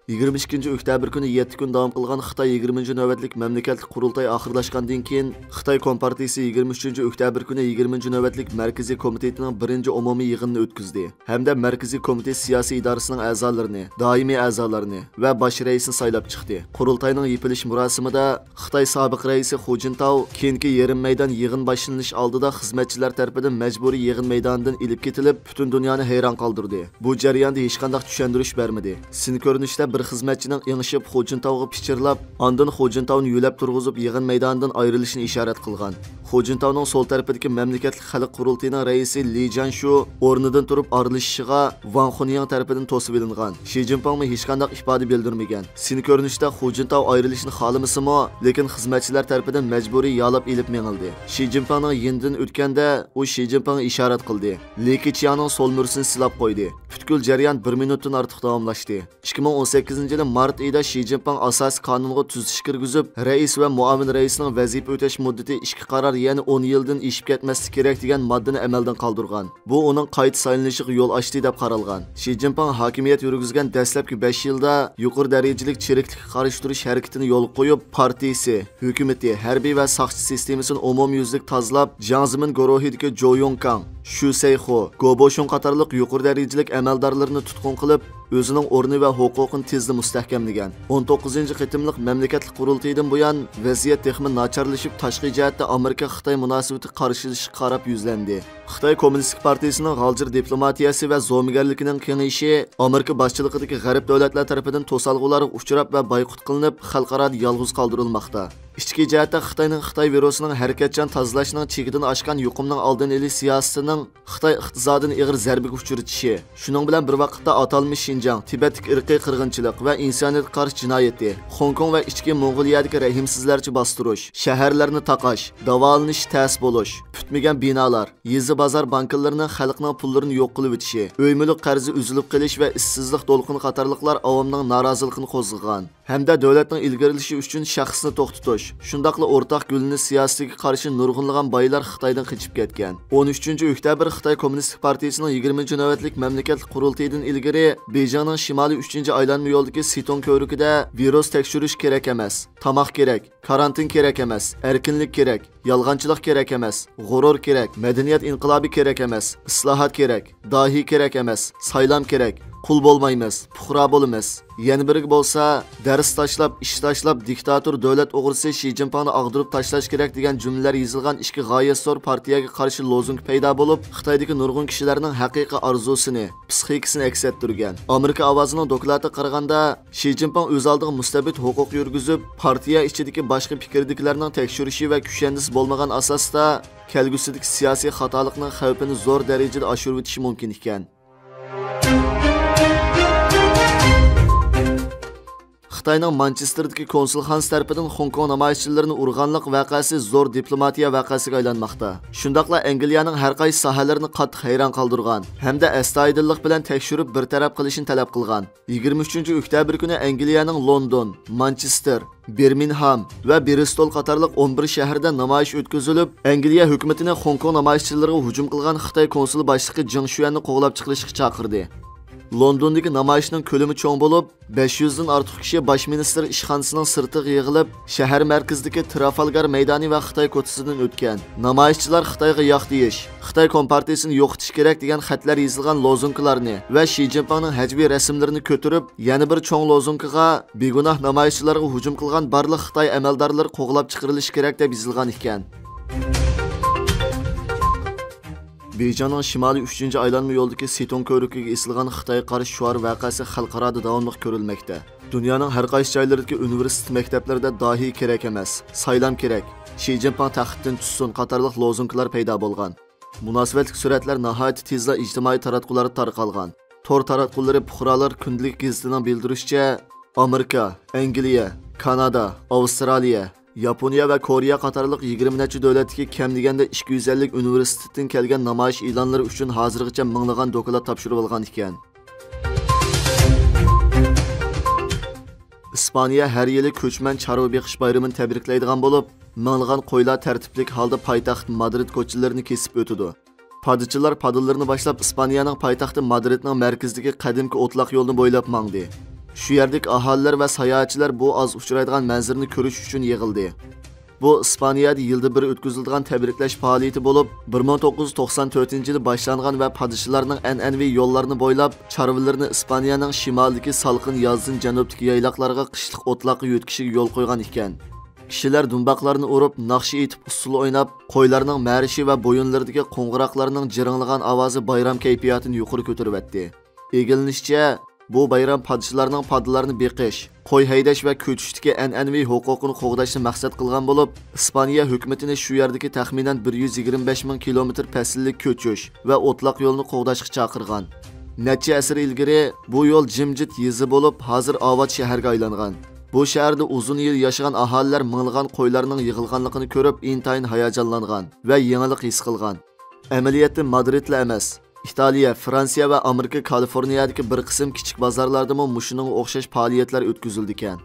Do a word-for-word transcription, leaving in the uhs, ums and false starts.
يىگىرمە ئىككىنچى ئۆكتەبىر كۈنى يەتتە كۈن داۋام قىلغان خىتاي يىگىرمىنچى نۆۋەتلىك مەملىكەتلىك قۇرۇلتاي ئاخىرلاشقاندىن كېيىن، خىتاي كومپارتىيىسى يىگىرمە ئۈچىنچى ئۆكتەبىر كۈنى يىگىرمىنچى نۆۋەتلىك مەركىزىي كومىتېتىنىڭ بىرىنچى ئومۇمىي يىغىنىنى ئۆتكۈزدى ھەمدە مەركىزىي كومىتېت سىياسىي ئىدارىسىنىڭ ئەزالىرىنى، دائىمىي ئەزالىرىنى ۋە باش رەئىسنى سايلاپ چىقتى. قۇرۇلتاينىڭ يېپىلىش مۇراسىمىدا خىتاي سابىق رەئىسى خۇ جىنتاۋ كېيىنكى يېرىم مەيدان يىغىن باشلىنىش ئالدىدا خىزمەتچىلەر تەرىپىدىن مەجبۇرىي يىغىن مەيدانىدىن ئېلىپ كېتىلىپ، پۈتۈن دۇنيانى ھەيران قالدۇردى. بۇ جەرياندا ھېچقانداق چۈشەندۈرۈش بەرمىدى. سىن كۆرۈنۈشتە بىر خىزمەتچىنىڭ ئېڭىشىپ خۇ جىنتاۋغا پىچىرلاپ، ئاندىن خۇ جىنتاۋنى يۆلەپ تۇرغۇزۇپ يىغىن مەيدانىدىن ئايرىلىشىنى ئىشارەت قىلغان. خۇ جىنتاۋنىڭ سول تەرىپىدىكى مەملىكەتلىك خەلق قۇرۇلتىيىنىڭ رەئىسى لى جيەنشۇ ئورنىدىن تۇرۇپ ئارىلىشىشىغا ۋاڭ خۇنيىڭ تەرىپىدىن توسۇۋېلىنغان. شى جىنپىڭمۇ ھېچقانداق ئىپادە بىلدۈرمىگەن. سىن كۆرۈنۈشتە خۇ جىنتاۋ ئايرىلىشنى خالىمىسىمۇ، لېكىن خىزمەتچىلەر تەرىپىدىن مەجبۇرىي يالاپ ئېلىپ مېڭىلدى. شى جىنپىڭنىڭ يېنىدىن ئۆتكەندە، ئۇ شى جىنپىڭغا ئىشارەت قىلدى. لى كېچياڭنىڭ سول مۈرىسىنى سىلاپ قويدى. پۈتكۈل جەريان بىر مىنۇتتىن ئارتۇق داۋاملاشتى. ئىككى مىڭ ئون سەككىزىنچى يىلى مارت ئېيىدا شى جىنپىڭ ئاساسىي قانۇنغا تۈزىتىش كىرگۈزۈپ، رەئىس ۋە مۇئاۋىن رەئىسنىڭ ۋەزىپە ئۆتەش مۇددىتى ئىككى قارار، يەنى ئون يىلدىن ئېشىپ كەتمەسلىكى كېرەك دېگەن ماددىنى ئەمەلدىن قالدۇرغان. بۇ ئۇنىڭ قايتا سايلىنىشىغا يول ئاچتى دەپ قارالغان. شى جىنپىڭ ھاكىمىيەت يۈرگۈزگەن دەسلەپكى بەش يىلدا يۇقىرى دەرىجىلىك چىرىكلىككە قارشى تۇرۇش ھەرىكىتىنى يولغا قويۇپ، پارتىيىسى، ھۆكۈمىتى، ھەربىي ۋە ساقچى سىستېمىسىنى ئومۇميۈزلۈك تازىلاپ، جياڭ زېمىن گۇرۇھىدىكى جوۋ يۇڭكاڭ، شۈ سەيخۇ، گو بوشۇڭ قاتارلىق يۇقىرى دەرىجىلىك ئەمەلدارلىرىنى تۇتقۇن قىلىپ، ئۆزىنىڭ ئورنى ۋە ھوقۇقىنى تېزلا مۇستەھكەملىگەن. ئون توققۇزىنچى قېتىملىق مەملىكەتلىك قۇرۇلتىيىدىن بۇيان، ۋەزىيەت تېخىمۇ ناچارلىشىپ، تاشقى جەھەتتە ئامېرىكا-خىتاي مۇناسىۋىتى قارشىلىشىشقا قاراپ يۈزلەندى. خىتاي كوممۇنىستىك پارتىيىسىنىڭ غالجىر دىپلوماتىيەسى ۋە زومىگەرلىكىنىڭ كېڭىيىشى ئامېرىكا باشچىلىقىدىكى غەرب دۆلەتلەر تەرىپىدىن توسالغۇلارغا ئۇچراپ ۋە بايقۇت قىلىنىپ، خەلقئارادا يالغۇز قالدۇرۇلماقتا. ئىچكى جەھەتتە خىتاينىڭ خىتاي ۋىرۇسىنىڭ ھەرىكەتچان تازىلاشنىڭ چېكىدىن ئاشقان يۇقۇمنىڭ ئالدىنى ئېلىش سىياسىتىنىڭ خىتاي ئىقتىسادىنى ئېغىر زەربىگە ئۇچرىتىشى، شۇنىڭ بىلەن بىر ۋاقىتتا ئاتالمىش شىنجاڭ، تىبەتتىكى ئىرقىي قىرغىنچىلىق ۋە ئىنسانىيەتكە قارشى جىنايىتى، خوڭكوڭ ۋە ئىچكى موڭغۇلىيەدىكى رەھىمسىزلەرچە باستۇرۇش، شەھەرلەرنى تاقاش، داۋالىنىش تەس بولۇش، پۈتمىگەن بىنالار، يېزا بازار بانكىلىرىنىڭ خەلقنىڭ پۇللىرىنى يوق قىلىۋېتىشى، ئۆي مۈلۈك قەرزى ئۈزۈلۈپ قېلىش ۋە ئىشسىزلىق دولقۇنى قاتارلىقلار ئاۋامنىڭ نارازىلىقىنى قوزغىغان. ھەمدە دۆلەتنىڭ ئىلگىرىلىشى ئۈچۈن شەخسنى توختىتىش، شۇنداقلا ئورتاق گۈللىنىش سىياسىتىگە قارشى نۇرغۇنلىغان بايلار خىتايدىن قېچىپ كەتكەن. ئون ئۈچىنچى ئۆكتەبىر خىتاي كوممۇنىستىك پارتىيىسىنىڭ يىگىرمىنچى نۆۋەتلىك مەملىكەتلىك قۇرۇلتىيىدىن ئىلگىرى بېيجىڭنىڭ شىمالىي ئۈچىنچى ئايلانما يولىدىكى سىتوڭ كۆۋرۈكىدە ۋىرۇس تەكشۈرۈش كېرەك ئەمەس، تاماق كېرەك، كارانتىن كېرەك ئەمەس، ئەركىنلىك كېرەك، يالغانچىلىق كېرەك ئەمەس، غۇرۇر كېرەك، مەدەنىيەت ئىنقىلابى كېرەك ئەمەس، ئىسلاھات كېرەك، داھىي كېرەك ئەمەس، سايلام كېرەك، قۇل بولمايمىز، پۇقرا بولىمىز. يەنە بىرىگە بولسا، دەرس تاشلاپ، ئىش تاشلاپ، دىكتاتور دۆلەت ئوغرىسى شى جىنپىڭنى ئاغدۇرۇپ تاشلاش كېرەك دېگەن جۈملىلەر يېزىلغان ئىككى غايەت زور پارتىيەگە قارشى لوزۇنگ پەيدا بولۇپ، خىتايدىكى نۇرغۇن كىشىلەرنىڭ ھەقىقىي ئارزۇسىنى، پسىخىكىسىنى ئەكس ئەتتۈرگەن. ئامېرىكا ئاۋازىنىڭ دوكلاتىغا قارىغاندا، شى جىنپىڭ ئۆز ئالدىغا مۇستەبىت ھوقۇق يۈرگۈزۈپ، پارتىيە ئىچىدىكى باشقا پىكىردىكىلەرنىڭ تەكشۈرۈشى ۋە كۈشەندىسى بولمىغان ئاساستا، كەلگۈسىدىكى سىياسىي خاتالىقنىڭ خەۋپىنى زور دەرىجىدە ئاشۇرۇۋېتىشى مۇمكىن ئىكەن. خىتاينىڭ مانچېستېردىكى كونسۇلخانىسى تەرىپىدىن خوڭكوڭ نامايىشچىلىرىنى ئۇرغانلىق ۋەقەسى زور دىپلوماتىيە ۋەقەسىگە ئايلانماقتا. شۇنداقلا ئەنگلىيەنىڭ ھەر قايسى ساھەلىرىنى قاتتىق ھەيران قالدۇرغان ھەمدە ئەستايىدىللىق بىلەن تەكشۈرۈپ بىر تەرەپ قىلىشنى تەلەپ قىلغان. يىگىرمە ئۈچىنچى ئۆكتەبىر كۈنى ئەنگلىيەنىڭ لوندون، مانچېستېر، بىرمىنغھام ۋە بىرىستول قاتارلىق ئون بىر شەھىرىدە نامايىش ئۆتكۈزۈلۈپ، ئەنگلىيە ھۆكۈمىتىنى خوڭكوڭ نامايىشچىلىرىغا ھۇجۇم قىلغان خىتاي كونسۇلى باشلىقى جېڭ شۈەننى قوغلاپ چىقىرىشقا چاقىردى. لوندوندىكى نامايىشنىڭ كۆلىمى چوڭ بولۇپ، بەش يۈزدىن ئارتۇق كىشى باش مىنىستىر ئىشخانىسىنىڭ سىرتىغا يىغىلىپ، شەھەر مەركىزىدىكى ترافالگار مەيدانى ۋە خىتاي كوچىسىدىن ئۆتكەن. نامايىشچىلار خىتايغا ياق دېيىش، خىتاي كومپارتىيىسىنى يوقىتىش كېرەك دېگەن خەتلەر يېزىلغان لوزۇنكىلارنى ۋە شى جىنپىڭنىڭ ھەجۋىي رەسىملىرىنى كۆتۈرۈپ، يەنە بىر چوڭ لوزۇنكىغا، بىگۇناھ نامايىشچىلارغا ھۇجۇم قىلغان بارلىق خىتاي ئەمەلدارلىرى قوغلاپ چىقىرىلىشى كېرەك، دەپ يېزىلغان ئىكەن. بېيجىڭنىڭ شىمالىي ئۈچىنچى ئايلانما يولىدىكى سىتوڭ كۆۋرۈكىگە ئېسىلغان خىتايغا قارشى شوئار ۋەقەسى خەلقئارادا داۋاملىق كۆرۈلمەكتە. دۇنيانىڭ ھەر قايسى جايلىرىدىكى ئۇنىۋېرسىتېت مەكتەپلىرىدە داھىي كېرەك ئەمەس، سايلام كېرەك، شى جىنپىڭ تەختتىن چۈشسۇن قاتارلىق لوزۇنكىلار پەيدا بولغان. مۇناسىۋەتلىك سۈرەتلەر ناھايىتى تېزلا ئىجتىمائىي تاراتقۇلاردا تارقالغان. تور تاراتقۇلىرى پۇقرالار كۈندىلىك گېزىتىنىڭ بىلدۈرۈشىچە، ئامېرىكا، ئەنگلىيە، كانادا، ئاۋسترالىيە، ياپونىيە ۋە كورېيە قاتارلىق يىگىرمە نەچچە دۆلەتتىكى كەم دېگەندە ئىككى يۈز ئەللىك ئۇنىۋېرسىتېتتىن كەلگەن نامايىش ئېلانلىرى ئۈچۈن ھازىرغىچە مىڭلىغان دوكلات تاپشۇرۇۋالغان ئىكەن. ئىسپانىيە ھەر يىلى كۆچمەن چارۋا بېقىش بايرىمىنى تەبرىكلەيدىغان بولۇپ، مىڭلىغان قويلار تەرتىپلىك ھالدا پايتەخت مادرىد كوچىلىرىنى كېسىپ ئۆتىدۇ. پادىچىلار پادىلىرىنى باشلاپ، ئىسپانىيەنىڭ پايتەختى مادرىدنىڭ مەركىزىدىكى قەدىمكى ئوتلاق يولنى بويلاپ ماڭدى. شۇ يەردىكى ئاھالىلەر ۋە ساياھەتچىلەر بۇ ئاز ئۇچرايدىغان مەنزىرىنى كۆرۈش ئۈچۈن يىغىلدى. بۇ ئىسپانىيەدە يىلدا بىر ئۆتكۈزۈلىدىغان تەبرىكلەش پائالىيىتى بولۇپ، بىر مىڭ توققۇز يۈز توقسان تۆتىنچى يىلى باشلانغان ۋە پادىشىلارنىڭ ئەنئەنىۋى يوللارنى بويلاپ، چارۋىلىرىنى ئىسپانىيەنىڭ شىمالىدىكى سالقىن يازدىن جەنۇبتىكى يايلاقلارغا قىشلىق ئوتلاققا يۆتكىشىگە يول قويغان ئىكەن. كىشىلەر دۇمباقلارنى ئۇرۇپ، ناخشا ئېيتىپ، ئۇسسۇل ئويناپ، قويلارنىڭ مەرىشى ۋە بويۇنلىرىدىكى قوڭغۇراقلارنىڭ جىرىڭلىغان ئاۋازى بايرام كەيپىياتىنى يۇقىرى كۆتۈرۈۋەتتى. ئىگىلىنىشىچە، بۇ بايرام پادىشىلارنىڭ پادىلارنى بېقىش، قوي ھەيدەش ۋە كۆچۈشتىكى ئەنئەنىۋى ھوقۇقىنى قوغداشنى مەقسەت قىلغان بولۇپ، ئىسپانىيە ھۆكۈمىتىنى شۇ يەردىكى تەخمىنەن بىر يۈز يىگىرمە بەش مىڭ كىلومېتىر پەسىللىك كۆچۈش ۋە ئوتلاق يولنى قوغداشقا چاقىرغان. نەچچە ئەسىر ئىلگىرى بۇ يول جىمجىت يېزا بولۇپ، ھازىر ئاۋات شەھەرگە ئايلانغان. بۇ شەھەردە ئۇزۇن يىل ياشىغان ئاھالىلەر مىڭلىغان قويلارنىڭ يىغىلغانلىقىنى كۆرۈپ، ئىنتايىن ھاياجانلانغان ۋە يېڭىلىق ھېس قىلغان. ئەمەلىيەتتە مادرىدلا ئەمەس، ئىتالىيە، فرانسىيە ۋە ئامېرىكا كالىفورنىيەدىكى بىر قىسىم كىچىك بازارلاردىمۇ مۇشۇنىڭغا ئوخشاش پائالىيەتلەر ئۆتكۈزۈلىدىكەن.